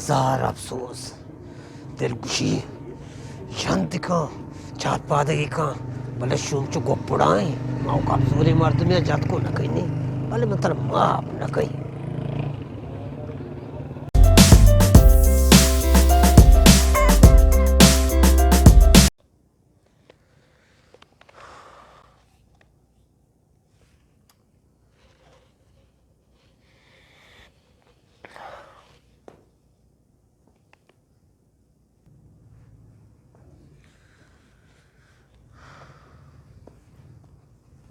دار افسوس، دلگوشی، ژند کن، چارپادگی کن، بلے شوم چو گپڑائیں، ما کمزوریں مردمے جت کو نہ کنی، بلے من ترا معاف نہ کنی۔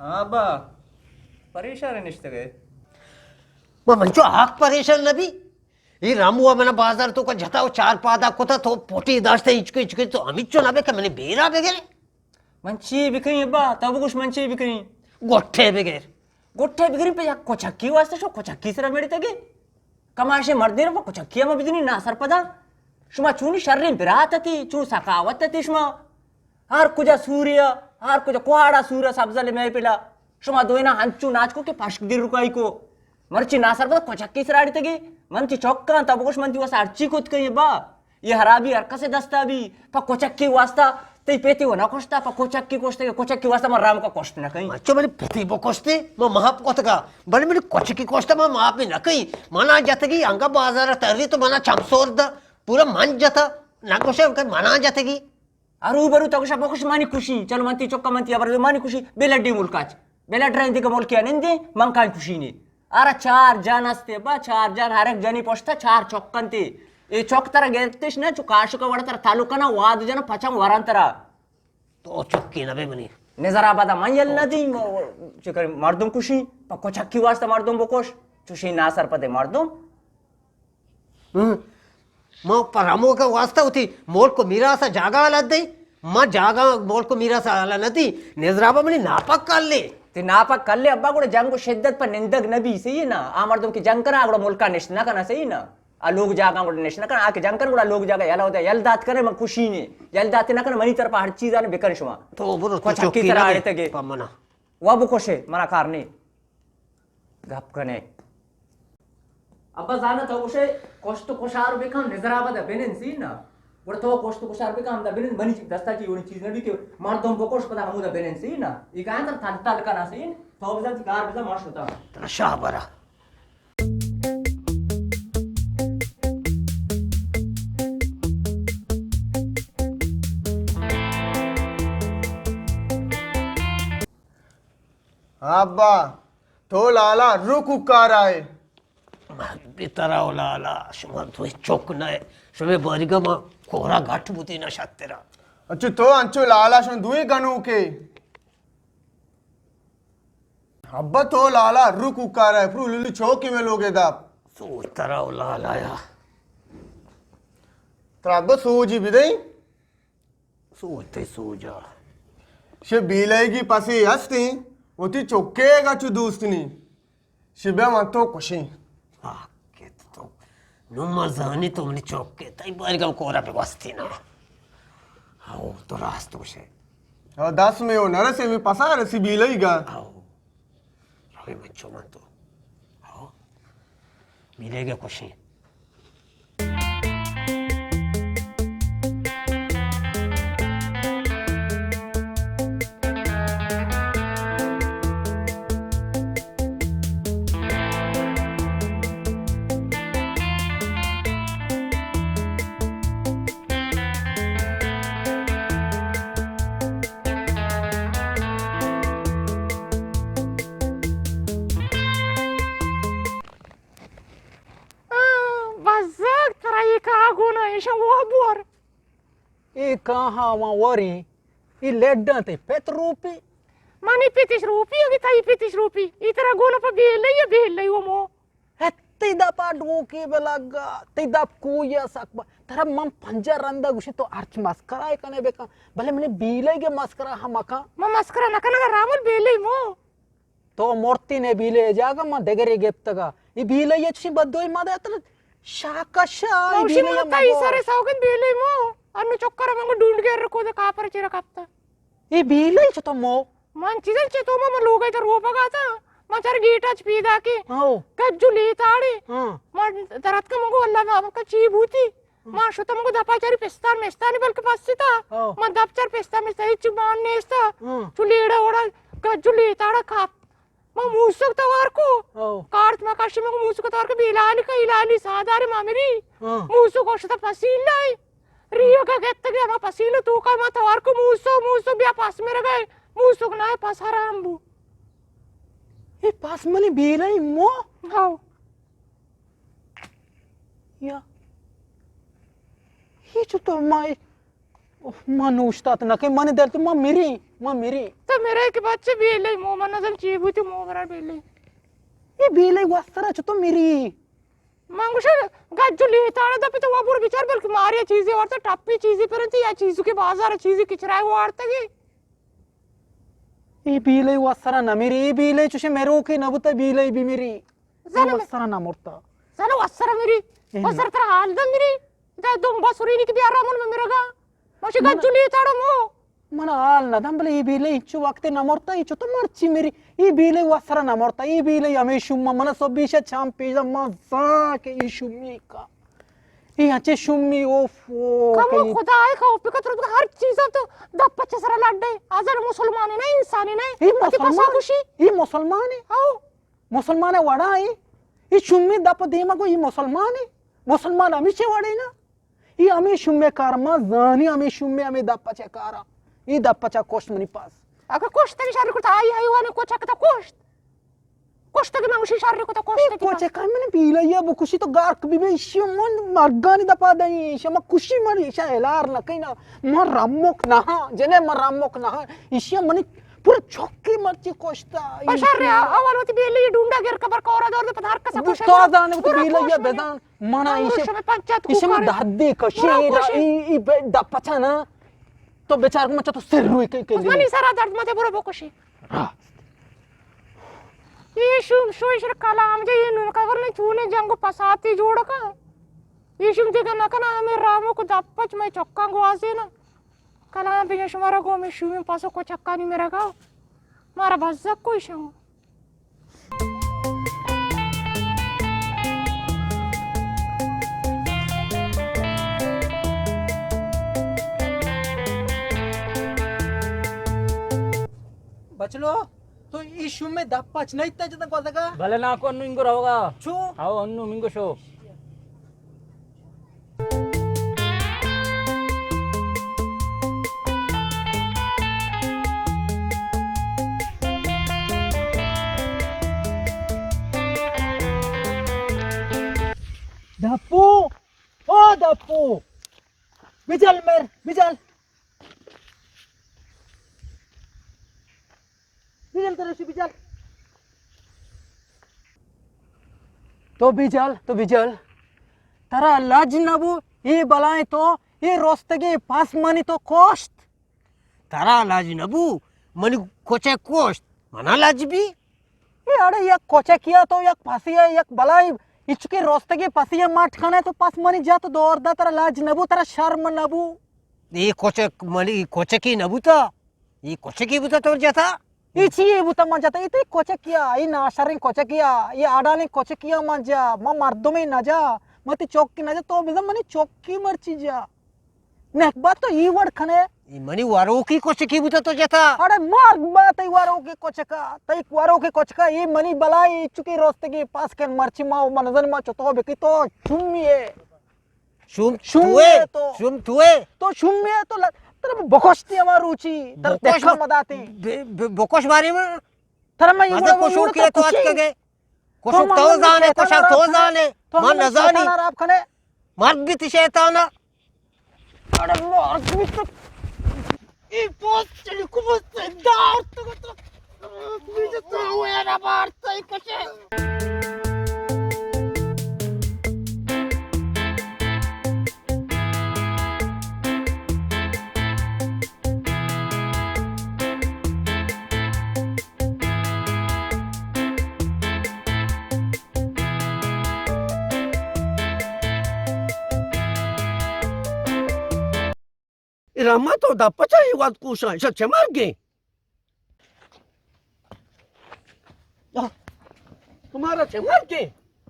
ہاں با، پریشان نشتگے۔ ما من چو حق پریشان نبی۔ اے رامو ء منا بازار توکا جتا و چار پادا کتا، تو پوٹی داشتہ، ہچکو ہچکو، تو ہمیچو نہ بکن، منی بیرا بگر۔ من چی بکنی ابا؟ تو بگوش من چی بکنی؟ گٹھے بگر۔ گٹھے بگری پہ یک کچکی واسطہ شو کچکی سرا میڑتگے۔ کماشے مردے رو پہ کچکی ہم بدنی نا سرپدا۔ شما چونی شریں برات اتی، چون سخاوت اتی شما۔ ہر کجا سوریا، ہر کجا کوہاڑا سورا سبزل محفلا۔ شما دوئینا ہنچو ناچ کو کہ پشک دیر رکائی کو۔ مرچی ناسر پدا کچکی سرا اڑتگی۔ من تی چکاں، تا بگوش من تی واسا ہرچی کت کئی با۔ یہ ہرابی ہر کسے دستا بی۔ پا کچکی واسطہ تی پیتی و نہ کشتا، پا کچکی کشتے، کچکی واسطہ من رام کا کشت نہ کئی۔ اچھا منی پتی بکشتے، ما ماپ کتگا۔ بلے منی کچکی کشتا ما ماپ نہ کئی۔ منا جتگی انگا بازار تری تو منا چمسور دا۔ پورا من جتا۔ نہ کشے منا جتگی۔ ہرو برو تو گوشا بکش منی کشی، چلو من تی چکا من تی ابر منی کشی، بلڈی ملکا چ۔ بلڈ رہن دیگہ ملکی نندے، من کان کشی نے۔ ارا چار جان استے با، چار جان ہر ایک جنی پشتا چار چک انتے۔ اے چک ترا گرتش نہ، چو کاشک وڑ ترا تعلق نہ، واد جن پچم وران ترا۔ تو چکی نہ بے منی۔ نظر آبادا من یل نہ دی، چکر مردم کشی، پا کچکی واسطہ مردم بکش، چوشی ناسر پدے مردم۔ ہم۔ ما پہ رموگ ء واسطہ وتی ملک و میراث ء جاگہ حالت دئی۔ ما جاگہ ملک و میراث ء حالت نہ دی۔ نظرابہ منی ناپک کلے۔ تی ناپک کلے ابا، گڑا جنگ و شدت پہ نندگ نہ بی، صحیح نا؟ آ مردم کہ جنگ کنا گڑا ملکا نشت نہ کنا، صحیح نا؟ آ لوگ جاگہ گڑا نشت نہ کنا، آ کہ جنگ کن گڑا لوگ جاگہ یلا ہوتا، یل دات کنے من کشی نے، یل داتے نہ کنے، منی طرف ہر چیزا نے بکن شما۔ تو برو، تو کچکی چوکی سرا نہ دے آڑتگے۔ پہ منا۔ وا بکشے، منا کار نے۔ گپ کنے۔ ابا زانا تو گوشے کشت و کشار بکن، نظر آباد بنن سی نا۔ گڑا تو کشت و کشار بکن، ہمدا بنن، منی دستا چی اونی چیز نبی کہ مردم بکش پدا ہمودا بنن سی نا۔ یہ کہاں تر تل تل کنا سی، تو بزن تی کار بزن ما شتا۔ ترا شاہ برا۔ ابا، تو لالا رو کوکارا ئے۔ من بی ترا و لالا، شما دوئیں چک نہ ئے۔ شمے باریگا ما کورا گٹ بوتی نہ شترا۔ اچھا، تو انچو لالا شما دوئیں گنوکے۔ ابا، تو لالا رو کوکارا ئے، پرو للی چوکی میں لوگے داپ۔ سوچ ترا و لالا یا۔ ترا ابا سوجی بدئی۔ سوچ تئی سوجا۔ شے بیلائیگی پسے ہستیں، وتی چکے گا چو دوست نی۔ شے بیا من تو کشیں۔ آ، کہ تو، نو ما زانی تو منی چکے، تئی باریگا کورا بگوستی نا۔ ہاو، تو راست گوشے۔ ہاو، دست میں او نرسے، میں پسا رسی بیلائیگا۔ ہاو۔ روی من چو من تو۔ ہاو۔ بیلے گے کشیں۔ آ، بزگ ترا اے کاہ گون ءَ ایشاں وا بور۔ اے کاہاں ما وریں، اے لڈاں تئی پت روپی۔ منی پتش روپی، اگہ تئی پتش روپی، اے ترا گون پہ بیلئی ءَ بیلئی و مو۔ ہے تئی دپا ڈوکی بلگا، تئی دپ کوئی ءَ سک با۔ ترا من پنجاہ رندا گوشی تو ہرچ مسکرا کنے بکن، بلے منی بیلئی گے مسکرا ہم مکن۔ من مسکرا نہ کنگا رامل بیلئی مو۔ تو مرتی نے بیلے جاگہ ما دگرے گپتگا۔ ای بیلے یہ چشی بدوئی ما دے اتر شاکشا ای نوشی بیلے مرتا ما ای بور۔ سارے سوگن بیلے مو۔ انو چکر منگو ڈونڈ گر رکو دے کاپر چیرا کپتا۔ ای بیلے چتو مو۔ من چیزن چتو ما، من لوگا تا روپا گاتا۔ ما چر گیٹ اچ پیدا کے۔ ہاؤ۔ گجو لیتاڑے۔ ہاں۔ ما دراتکا مگو اللہ معاف کا چی بوتی۔ ہاں۔ ما شتا مگو دپا چری پستان مستانی بلکہ پستا۔ ہاؤ۔ ما دپ چر پستان مستانی چی مان نیستا۔ ہاں۔ چو لیڑا وڑا گجو لیتاڑا کاپ۔ ما موسک توار کو۔ ہاؤ۔ کارت ما کاشی مگو موسک توار کو بیلالی کا الالی سادار ما مری۔ ہاں۔ موسک شتا پسیل لائی۔ ریوگا گتگے ہما پسیل توکا ما توار کو موسو، موسو بیا پس مرگئے، موسو نائے پس حرام بو۔ اے پس منی بیلئی مو؟ ہاؤ۔ یا۔ اے چو تو ما، اوہ، ما نوشتات نہ کہ من دل تو ما مری، ما مری۔ تو میرے کہ بچے بیلئی مو من نزن چی بوتی مو برا بیلئی۔ اے بیلئی وسترا چو تو مری۔ من گوشاں، گجو لیتاڑا دپی تو وا برو بچار، بلکہ ماریا چیزے وارتا، ٹپی چیزے پرنتی یا چیزو کے بازار چیزے کچرائے وارتگی۔ اے بیلئی وسرا نہ مری، اے بیلئی چوشے مروکے نہ بوتا، بیلئی بی مری۔ اے زنم۔ وسرا نہ مرتا۔ زنم وسرا مری۔ اے نہ۔ وسر ترا حال دم مری۔ جا دم بسرینی کہ بیا رامن میں مرگا۔ ماشی من گجو لیتاڑا مو۔ من حال نہ دم، بلے اے بیلئی انچو وقت نہ مرتا، اے چو تو مرچی مری، اے بیلئی وسرا نہ مرتا، اے بیلئی ہمے شوم من سو بیش چام پیش ما زان کہ اے شومی کا۔ اے انچے شومی اوف او کمو کہ خدا ہے کا اوف کا تر ہر چیز تو دپ پچ سرا لڈے، ازر مسلمان نہ انسان نہ۔ اے وتی پسا مسلمان، خوشی۔ اے مسلمان ہے۔ او۔ مسلمان وڑا ہے۔ اے شومی دپ دیما کو اے مسلمان ہے۔ مسلمان ہمیشہ وڑے نا۔ اے ہمے شومے کار ما زانی، ہمے شومے ہمے دپ پچے کارا۔ اے دپ پچا کشت منی پاس۔ اگہ کشت کہ شر کتا، آئی حیوان کچک تا کشت۔ کشت کہ من گوشی شر کتا کشت اے کہ۔ کچک من بیلیا بکشی تو گارک بی بی، ایشی من مرگانی دپا دئی، ایشی من کشی مری، ایشی ہلار نہ کینا۔ من رمک نہ، جنے من رمک نہ، ایشی منی پورا چکی مرچی کشتا۔ بشر اول وتی بیلی ڈونڈا گر قبر کورا دور دے پتہ ہر کسا کشے تو برو۔ زانے تو برو بیلیا کشت منی۔ بزان۔ منا ایشی، ایشی من درد کشی، برو کشی۔ ای، ای دپ پچا نا۔ تو بیچار کو مچا تو سر روی کے، کے بس منی سرا درد متے برو بکشی۔ راست۔ ای شوم، شو ایشر کلام جے، ای نون قبر نے چونے جنگ و پساتی جوڑ کا۔ ای شوم دیگہ نہ کنا، ہمیں رامو کو دپ پچ میں چکاں گوازے نا۔ کلام بجن شمارا گوں ہمے شومیں پس و کچکانی مرگا مارا بزگ کو ایشاں۔ بچلو، تو ای شومیں دپ پچ نہ ایتا جتا گوزگا؟ بلے ناکو، انو انگو روگا۔ چو؟ ہاو، انو منگو شو۔ دپو، او دپو، بجل مر، بجل۔ بجل ترا شی بجل۔ تو بجل، تو بجل۔ ترا لج نبو، اے بلائیں تو، اے رستگیں پس منی تو کشت۔ ترا لج نبو، منی کچک کشت، منا لج بی؟ اے اڑے یک کچکیا تو یک پسیا، یک بلائیں اچکے رستگیں پسیا مٹ کنے تو پس منی جت دور دا، ترا لج نبو، ترا شرم نبو؟ اے کچک منی کچکی نبوتا؟ اے کچکی بوتا تو جتا؟ اے چی اے بوتا من جتا؟ اے تئی کچکیا، اے ناشریں کچکیا، اے آڈالیں کچکیا من جا، من مردمے نجا، من تئی چکی نجا، تو بزن منی چکی مرچی جا۔ نکبت تو اے وڑ کنے؟ اے منی وروکی کچکی بوتا تو جتا؟ اڑے مرگ با تئی وروکی کچکا، تئی وروکی کچکا، اے منی بلائی چکی رستگی پاس کن مرچی ما و منزل ما چتو بکی تو چمی ہے۔ شوم شوم توئے، ہے تو۔ شوم توئے۔ تو شوم ہے تو ل-، ترا بکشتی ہما روچی، ترا بکش دیکھا ب-، مداتی۔ ب-، ب-، بکش بارے میں؟ ترا میں یہ مزہ بڑا کشو بڑا کیا تو تو آج کشی۔ کے گئے؟ تو کشو ماما تو نے زانے، شیطان کشا تو خراب زانے۔ تو من ماما نے نزانی۔ شیطان خراب کھنے۔ مرد بھی تی شیطان ہے۔ اڑے مار بھی تو۔ اے پوسٹ چلی کو بس دار تو تو۔ مجھے تو ہوئے نا مار تو کشے۔ اے رحمت و دپ پچا اے وت کوشاں، ایشاں چہ مرگیں؟ آہ، شمارا چہ مرگ ایں؟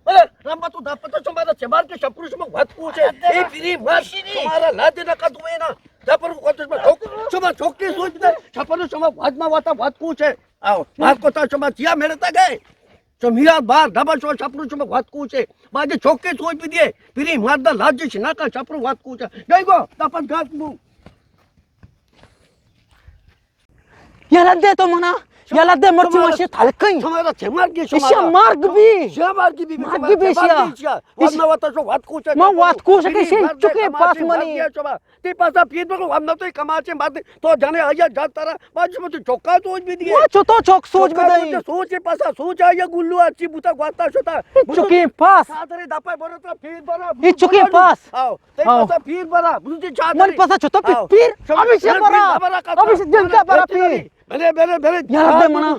ارے، رحمت و دپتا شمارا چہ مرگ ایں، شپرو شما وت کوش ئے۔ اے پیری مرد شمارا لد نہ کت دوینا۔ شپرو وت شما چوک، شما چوکے سوچ بدے۔ شپرو شما وت ما وتا وت کوش ئے۔ آؤ، مرد کو تا شما چیا میرے تا گئے؟ شما میرا بار دبا شما شپرو شما وت کوش ئے۔ باجے چوکے سوچ بدے۔ پیری مرد لج شنا کا شپرو وت کوش ئے۔ جائی گو، دپت گاس بو۔ یلہ دے تو منا، یلہ دے، مرچی شما، ماشی تلکیں۔ شما را چہ مرگ ایں، شما ایشا را۔ مرگ بی۔ چہ مرگ بی، مرگ بی ایشا۔ ورنہ وتا شو وت کوش ئے۔ ما وت کوش ئے، پیری مرد چکے کماشی پاس مرد منی۔ ایں شما۔ تی پاسا پیر بگو، ورنہ تو کماشی مرد، تو جنے آیا جات ترا، ما شما تو چوکا سوچ بدے۔ ما چو تو چوک سوچ بدے۔ سوچ پاسا سوچ آیا گلو اچی بوتا گواتا شتا۔ چکے پاس۔ چادرے دپا برو تا پیر برو۔ اے چکے پاس۔ آؤ۔ تئی پاسا پیر برا، بلوچی چادر۔ من پاسا چتو پیر، آؤ۔ پیر؟ شما ہمیشہ برا۔ ہمیشہ جنگا برا پیر۔ بلے، بلے، بلے۔ یلہ دے منا۔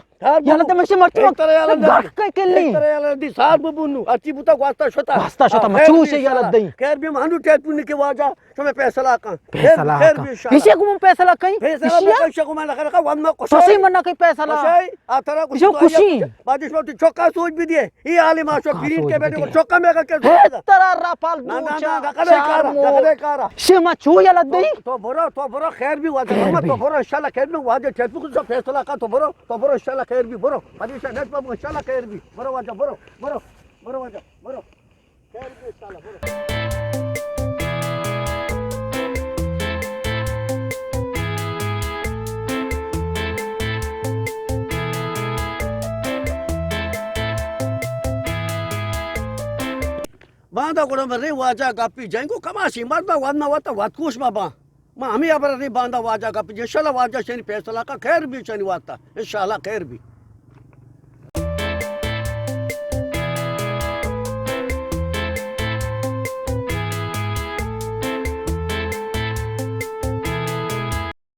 یلہ دے مشی مرچی۔ ایک طرح یلہ دے۔ گاٹ کے کلی۔ ایک طرح یلہ دے، سار ببونو۔ اچی بوتا گواستا شتا۔ گواستا شتا، آؤ، مچوش یلہ دے۔ خیر بی مانو ٹیلیفون کے واجہ، شما فیصلہ کن۔ فیصلہ کن۔ ایشی گم فیصلہ کن۔ فیصلہ کن، شما نہ کن، ورنہ کشے۔ تو سی منا کے فیصلہ۔ کشے، آ ترا کشے۔ بعد اس وقت چوکا سوچ بدے۔ اے حالے ما شو پیرین کے بیٹے کو چوکا میں کا کیا سوچ؟ ترا راپال دو چا چار مو۔ شما چو یلہ دئی؟ تو برو، تو برو، خیر بی واجہ، تو برو، انشاءاللہ خیر بی واجہ، چیز کو فیصلہ کا، تو برو، تو برو، انشاءاللہ خیر بی، برو۔ حدیث نیت پر انشاءاللہ خیر بی، برو واجہ، برو، برو، برو واجہ، برو۔ خیر بی انشاءاللہ، برو۔ باندا گڑا من رے واجہ گپی جائیں گو کماشی مرد با ورنہ وتا وت کوش ما با۔ ما ہمیں ابر رے باندا واجہ گپی جائیں۔ انشاءاللہ واجہ شنی فیصلہ کا خیر بی شنی وتا۔ انشاءاللہ خیر بی۔